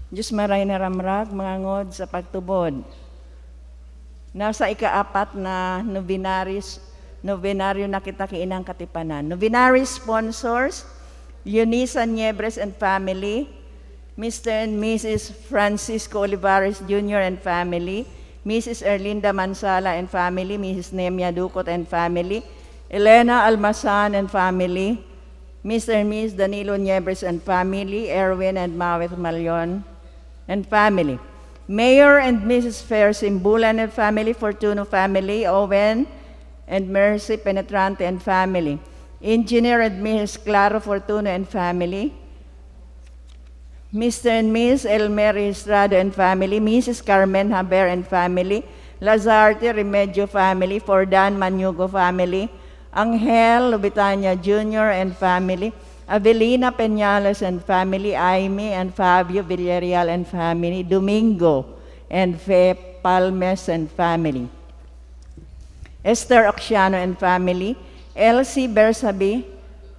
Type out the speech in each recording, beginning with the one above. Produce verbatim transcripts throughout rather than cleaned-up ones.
Diyos maray na ramrag, mangangod sa pagtubod. Nasa ikaapat na novenaries, novenaryo na kita ki Inang Katipanan. Novenary sponsors, Leonisa Niebres and family, Mister and Missus Francisco Olivares Junior and family, Missus Erlinda Mansala and family, Missus Nemia Ducot and family, Elena Almasan and family, Mister and Miss Danilo Niebres and family, Erwin and Mawet Malion and family, Mayor and Missus Fer Simbulan and family, Fortuno family, Owen and Mercy Penetrante and family, Engineer and Missus Claro Fortuno and family, Mister and Miss Elmer Estrada and family, Missus Carmen Haber and family, Lazarte Remedio family, Fordan Manugo family, Angel Lubitania Junior and family, Avelina Peñales and family, Aimee and Fabio Villarreal and family, Domingo and Fe Palmes and family, Esther Oxiano and family, Elsie Bersabe,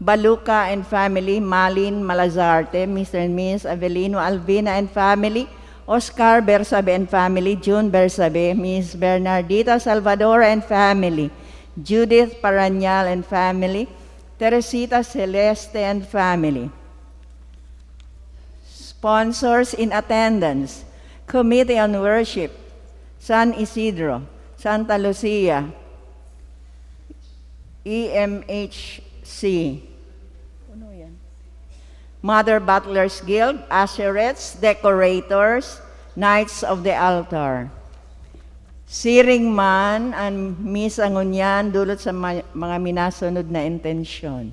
Baluca and family, Malin Malazarte, Mister and Miss Avelino Alvina and family, Oscar Bersabe and family, June Bersabe, Miss Bernardita Salvador and family, Judith Paranyal and family, Teresita Celeste and family. Sponsors in attendance, Committee on Worship, San Isidro, Santa Lucia, E M H C, Mother Butlers Guild, usherettes, decorators, Knights of the Altar. Siring man an misa ngunyan dulot sa ma-, mga minasunod na intensyon.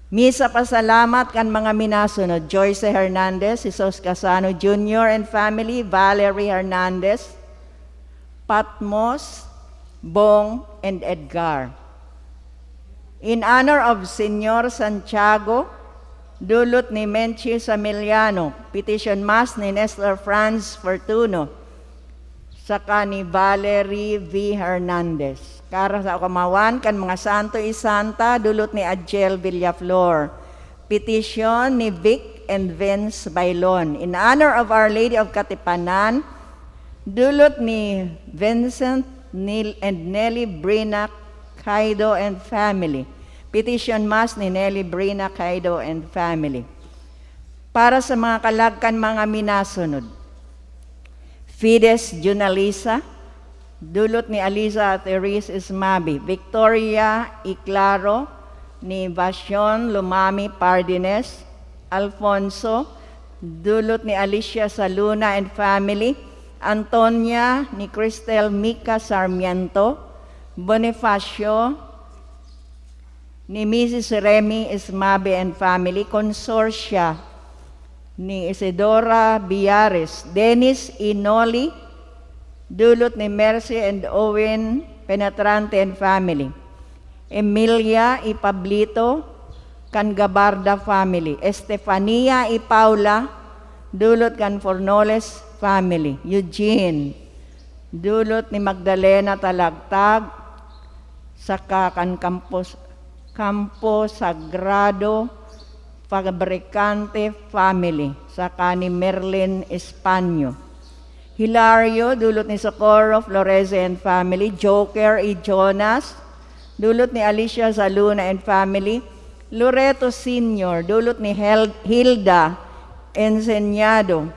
Misa pasalamat kan mga minasunod, Joyce Hernandez, Jesus Casano Junior and family, Valerie Hernandez, Patmos, Bong, and Edgar. In honor of Señor Santiago, dulot ni Menchie Samiliano, petition mass ni Nestor Franz Fortuno, saka ni Valerie V Hernandez. Kara sa kamawan kan mga santo y santa, dulot ni Adjel Villaflor. Petisyon ni Vic and Vince Bailon. In honor of Our Lady of Katipanan, dulot ni Vincent Nil and Nelly Brina Caido and family. Petition Mass ni Nelly Brina Caido and family. Para sa mga kalag kan mga minasunod. Fides Junalisa, dulot ni Aliza Therese Ismabi, Victoria Iclaro, ni Vacion Lumami Pardines, Alfonso, dulot ni Alicia Saluna and family, Antonia ni Cristel Mica Sarmiento, Bonifacio, ni Missus Remy Ismabe and family, Consortia ni Isidora Biares, Dennis Inoli, dulot ni Mercy and Owen Penetrante and family, Emilia y Pablito kan Gabarda family, Estefania y Paula, dulot kan Fornoles family, Eugene, dulot ni Magdalena Talagtag, saka kan Campos, Campo Sagrado Fabricante family, saka ni Merlin Españo. Hilario, dulot ni Socorro Florece and family. Joker y Jonas, dulot ni Alicia Saluna and family. Loreto Senior, dulot ni Hel-, Hilda Enseñado.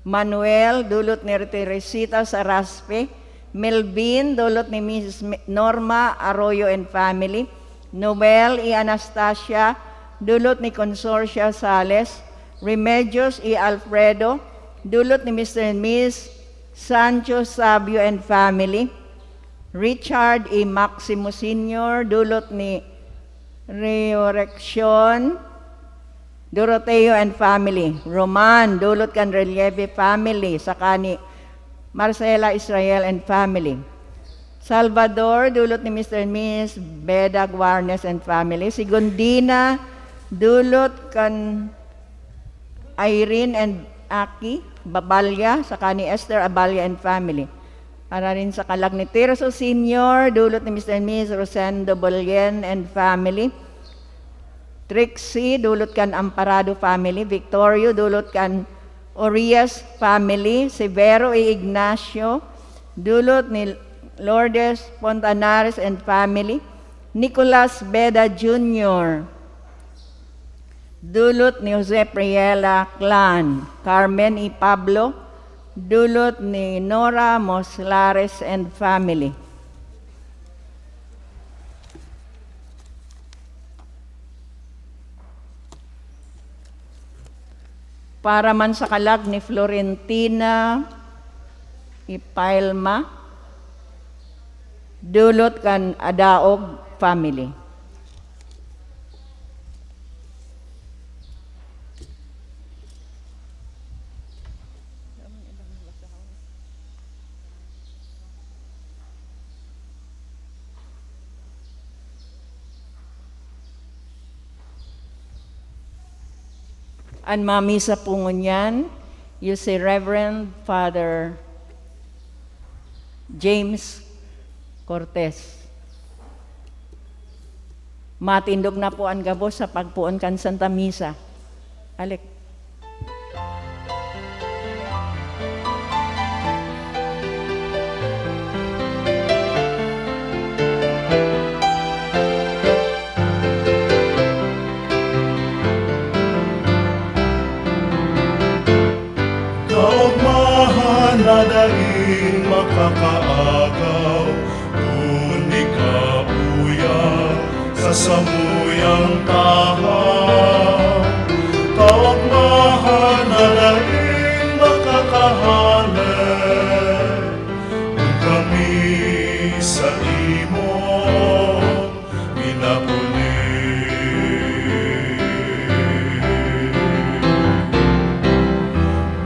Manuel, dulot ni Teresita Saraspe. Melvin, dulot ni Missus Me-, Norma Arroyo and family. Noel y Anastasia, dulot ni Consorcia Sales. Remedios y Alfredo, dulot ni Mister and Miss Sancho Sabio and family. Richard y Maximo Senior, dulot ni Resurreccion Doroteo and family. Roman, dulot kan Relieve family, saka ni Marcela Israel and family. Salvador, dulot ni Mister and Miss Beda Guarnes and family. Segundina, dulot kan Irene and Aki Babalya, saka ni Esther Abalya and family. Para rin sa kalag ni Tirso Senior, dulot ni Mister and Miss Rosendo Bolien and family. Trixie, dulot kan Amparado family. Victorio, dulot kan Orias family. Severo y Ignacio, dulot ni Lourdes Fontanares and family. Nicolas Beda Junior, dulot ni Jose Priela clan. Carmen y Pablo, dulot ni Nora Moslares and family. Para man sa kalag ni Florentina Ipailma, dulot kan Adaog family. An mamisa po ngunyan, you si Reverend Father James Cortez. Matindog na po an gabos sa pagpoon kan Santa Misa. Alik. Kaogmahan na daing makakaagaw, kundi kauya sa samuyang tahaw. Kaogmahan na daing makakahale, kun kami sa imo minapuli.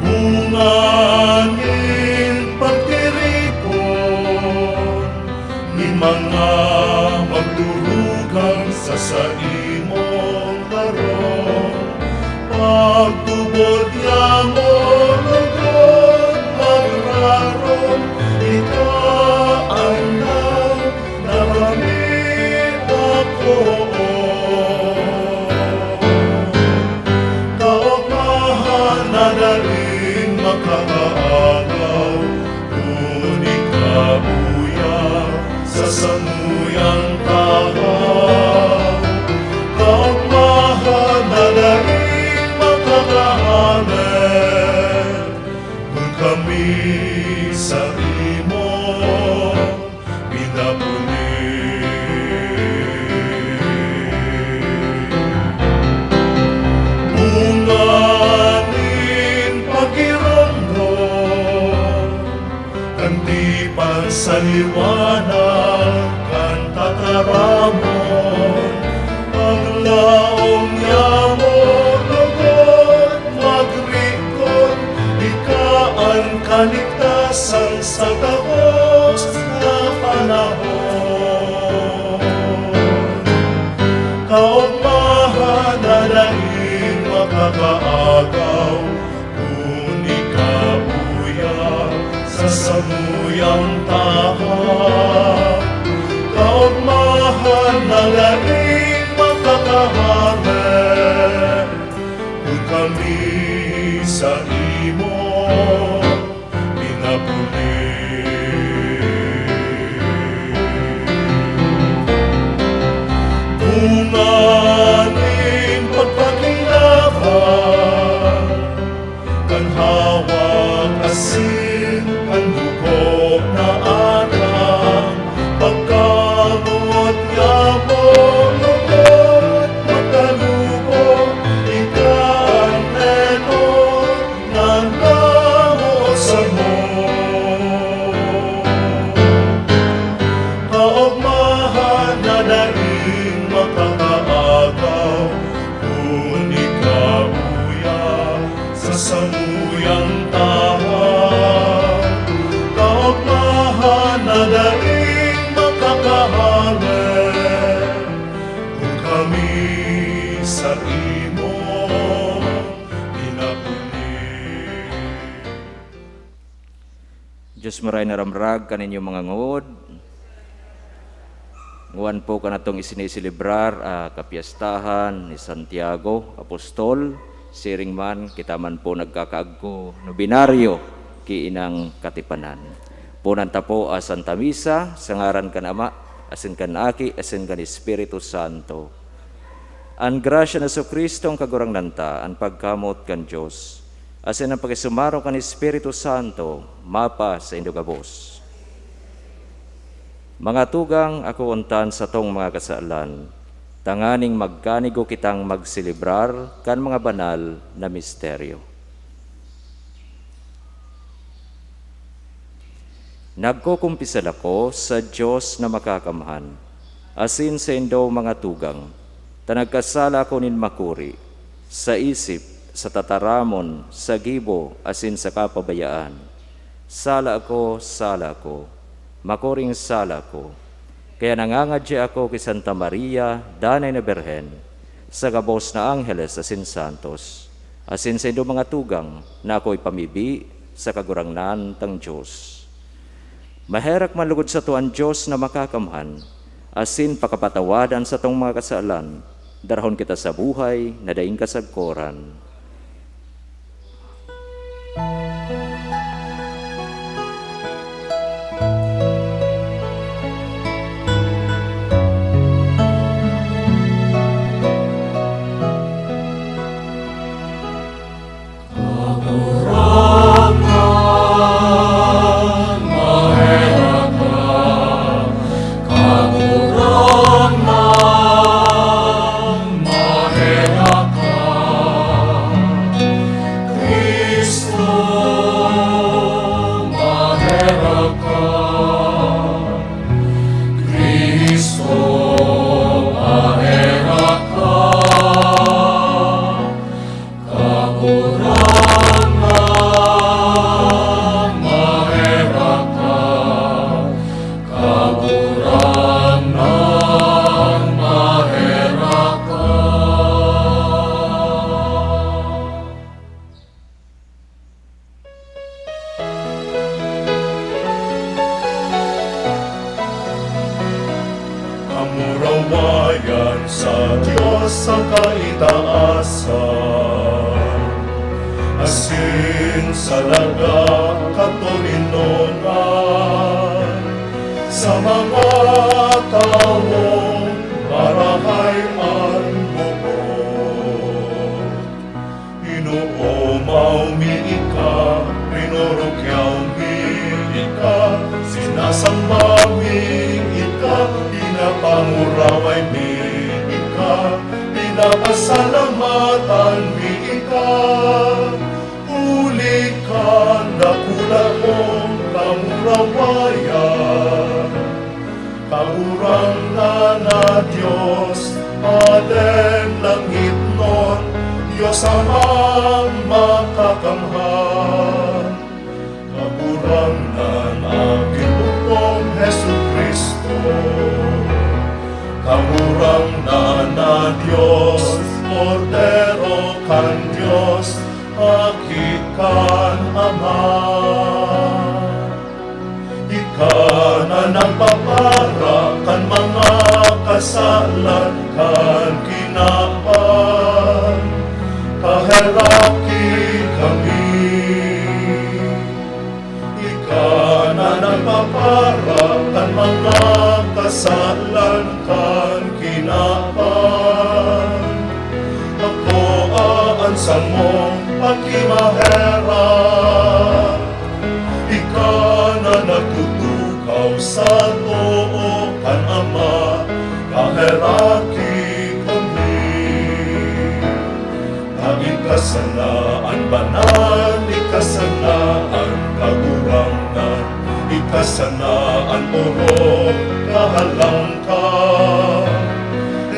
Bunga nin pagtiripon nin mga magturugang sa saimong harong. Pagtubod niamo lugod magrarom, ika an na kami ako. Madaling makakaagaw, kun ika uya sa samuyang tahaw. Kaogmahan na daing makakahaler, kun kami sa imo pinapuli. Bunga nin pagiromdom kan tipan sa liwanag kan tataramon. Paglaom niamo lugod magrikon, ika an kaligtasan sa gabos na panahon. Kaogmahan na daing makakaagaw, kun ika uya sa samuyang tahaw. Kaogmahan na daing makakahaler, kun kami sa imo pinapuli. Bunga nin pagpakinaban kan hawak asin kan dugo na atang, pagkamoot niamo lugod makalubo, ika an neto nagkamoot samo. Kaogmahan na daing makakaagaw, kun ika uya sa samuyang tahaw. Kaogmahan na daing makakahaler, kun kami sa imo pinapuli. Diyos maray na ramrag kan inyong mga ngod. Ngwan po kan atong isiniselebrar, ah, kapiyestahan ni Santiago Apostol. Siring man, kita man po nagkakaagko nobinaryo ki inang katipanan. Punan ta po, ah, Santa Misa, sa ngaran kan Ama, asin kan Aki, asin kan Espiritu Santo. An grasya ni Jesu-Cristo an Kagurangnan ta, an pagkamoot kan Dios, asin an pakisumaro kan Espiritu Santo, mapa saindo gabos. Mga tugang, akoon ta an satong mga kasalan, tanganing magkanigo kitang magselebrar kan mga banal na misteryo. Nagkukumpisal ako sa Dios na Makakamhan, asin saindo, mga tugang, ta nagkasala ako nin makuri, sa isip, sa tataramon, sa gibo, asin sa kapabayaan. Sala ako, sala ako, makuring sala ako. Kaya nangangadya ako ki Santa Maria, Danay na Birhen, sa gabos na angheles asin santos, asin saindo, mga tugang, na ako ipamibi sa Kagurangnan tang Dios. Maherak man logod sato an Dios na Makakamhan, asin pakapatawad an satong mga kasalan, darahon kita sa buhay na daing kasagkoran. Kamurawayan sa Dios sa kaitaasan, asin Salaga katoninongan sa mga tawong marahay an buko. Inoomaw mi ika, rinorokyaw mi ika, sinasamba mi ika, pinapanguraway mi ika, pinapasalamatan mi ika. Huli kan dakula mong kamurawayan, Kagurangnan na Dios, Hadeng langitnon, Dios Amang Makakamhan. Kagurangnan, Aki mong Jesu-Cristo. Kagurangnan na Dios, Kordero kan Dios, Aki kan Ama. Ika na nagpapara kan mga kasalan kan kinaban, kaheraki kami. Ika na nagpapara kan mga kasalan kan kinaban, akoa an samong pakimaherak. Ika na nagtutukaw sa too kan Ama, kaheraki kami. Na ika sana an banal, ika sana an kagurangnan, ika sana an orog, kahalangkahan.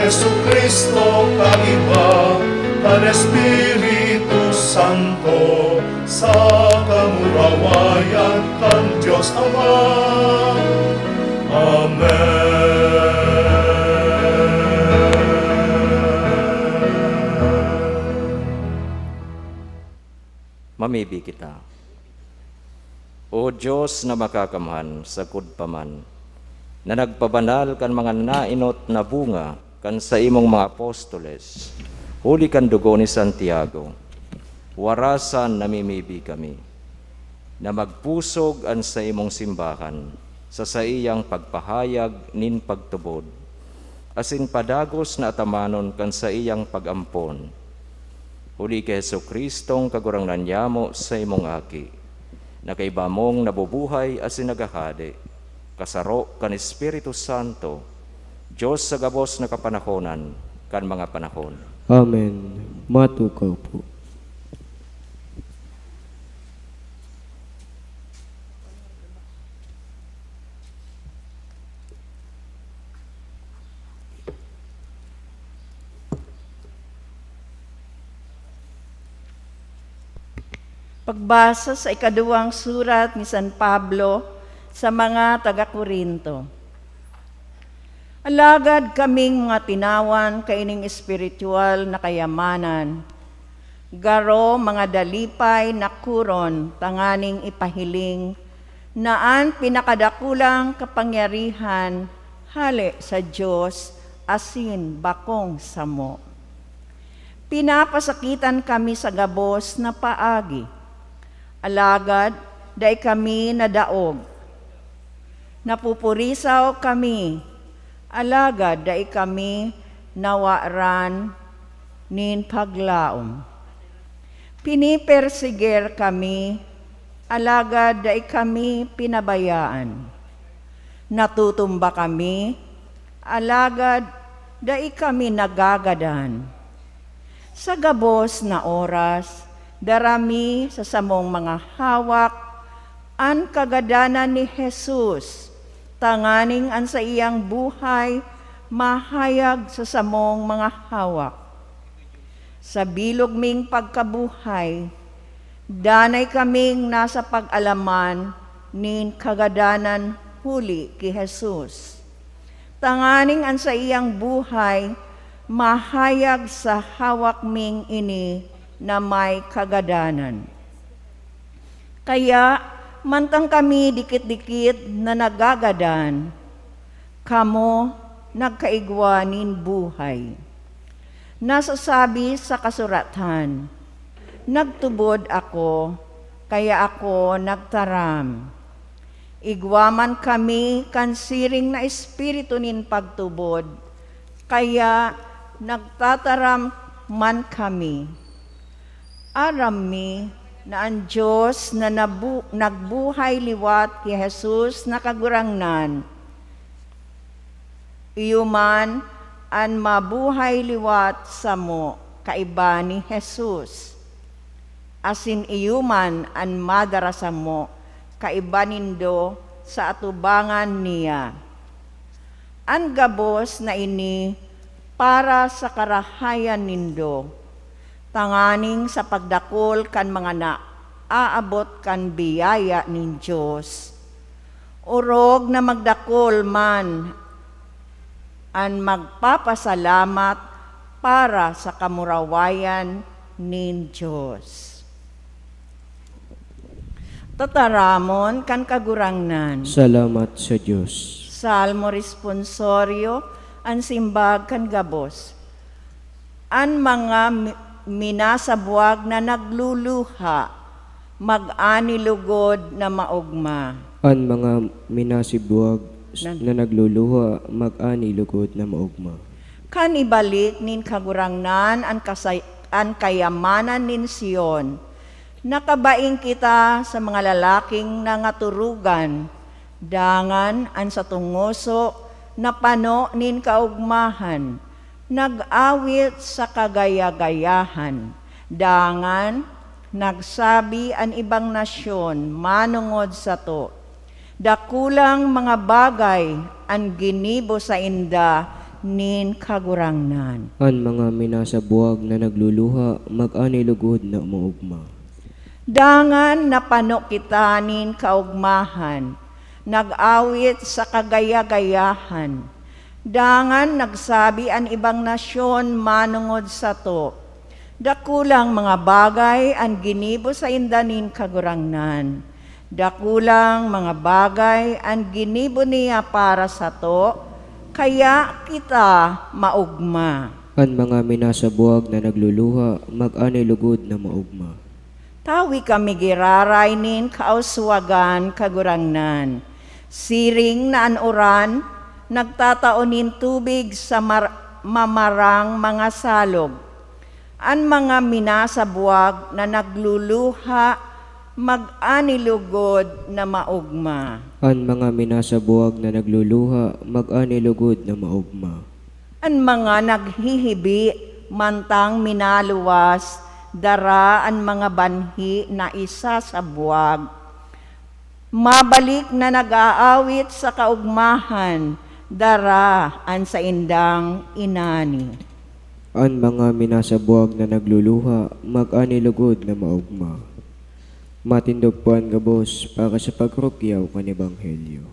Jesu-Cristo, kaiba kan Espiritu Santo, sa kamurawayan kan Dios Ama. Amen. Mamibi kita. O Dios na makakamhan, sagkod pa man, na nagpabanal kan mga naenot na bunga kan saimong mga apostoles, huli kan dugo ni Santiago, warasan namimibi kami na magpusog an saimong simbahan sa saiyang pagpahayag nin pagtubod, asin padagos na atamanon kan saiyang pag-ampon. Huli ki Jesu-Cristong Kagurangnan nyamo, saimong Aki, na kaiba mong nabubuhay asin naghahade, kasaro kan Espiritu Santo, Dios sa gabos na kapanahonan kan mga panahon. Amen. Matukaw po. Pagbasa sa ikaduwang surat ni San Pablo sa mga taga Corinto. Alagad kaming mga tinawan kaining espiritual na kayamanan, garo mga dalipay na koron tanganing ipahiling na an pinakadakulang kapangyarihan hale sa Dios asin bakong samo. Pinapasakitan kami sa gabos na paagi, alagad dai kami nadaog. Napupurisaw kami, alagad dai kami nawaran nin paglaom. Piniperseguir kami, alagad dai kami pinabayaan. Natutumba kami, alagad dai kami nagagadan. Sa gabos na oras, dara mi sa samong mga hawak an kagadanan ni Jesus, tanganing an saiyang buhay mahayag sa samong mga hawak. Sa bilog ming pagkabuhay, danay kaming nasa pag-alaman nin kagadanan huli ki Jesus, tanganing an saiyang buhay mahayag sa hawak ming ini na may kagadanan. Kaya, mantang kami dikit-dikit na nagagadan, kamo nagkaigwa nin buhay. Nasasabi sa kasuratan, "Nagtubod ako, Kaya ako nagtaram. Igwa man kami kan siring na espiritu nin pagtubod, kaya nagtataram man kami. Aram mi na an Dios na nabu-, nagbuhay liwat ki Jesus na Kagurangnan, iyo man an mabuhay liwat samo kaiba ni Jesus, asin iyo man an madara samo kaiba nindo sa atubangan niya. An gabos na ini para sa karahayan nindo, tanganing sa pagdakul kan mga naaabot kan biyaya nin Dios, orog na magdakul man an magpapasalamat para sa kamurawayan nin Dios. Tataramon kan Kagurangnan. Salamat sa Dios. Salmo Responsorio, an simbag kan gabos. An mga mi-, minasabwag na nagluluha, mag-ani lugod na maogma. An mga minasibwag s-, Nan- na nagluluha, mag-ani lugod na maogma. Kan ibalik nin Kagurangnan an kasay-, an kayamanan nin Sion, nakabaing kita sa mga lalaking nangaturugan, dangan an satong ngoso napano nin kaogmahan, nag-awit sa kagaya-gayahan, dangan nagsabi an ibang nasyon manongod sato. Dakulang mga bagay an ginibo sainda nin Kagurangnan. An mga minasabwag na nagluluha, mag-ani lugod na maogma. Dangan napano kita nin kaogmahan, nag-awit sa kagaya-gayahan. Dangan nagsabi an ibang nasyon manongod sato, dakulang mga bagay an ginibo sainda nin Kagurangnan. Dakulang mga bagay an ginibo niya para sato, kaya kita maogma. An mga minasabwag na nagluluha, mag-ani lugod na maogma. Tawi kami giraray nin kauswagan, Kagurangnan. Siring na an uran nagtatao nin tubig sa mar-, mamarang mga salog, an mga minasabwag na nagluluha mag-ani lugod na maogma. An mga minasabwag na nagluluha, mag-ani lugod na maogma. An mga naghihibi mantang minaluwas, dara an mga banhi na isasabwag. Mabalik na nag-aawit sa kaogmahan, dara an saindang inani. An mga minasabwag na nagluluha, mag-ani lugod na maogma. Matindog po an gabos para sa pagrukyaw kan Ebanghelyo.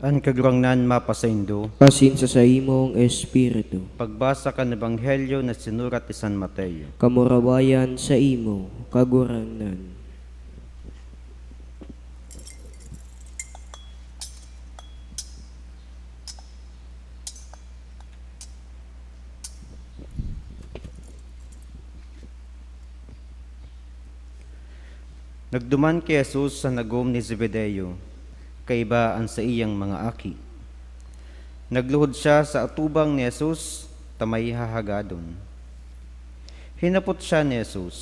An Kagurangnan mapasaindo. Asin sa saimong espiritu. Pagbasa kan Ebanghelyo na sinurat ni San Mateo. Kamurawayan saimo, Kagurangnan. Nagduman ki Jesus sa nagom ni Zebedeo, kaiba an saiyang mga aki. Nagluhod siya sa atubang ni Jesus ta may hahagadon. Hinapot siya ni Jesus,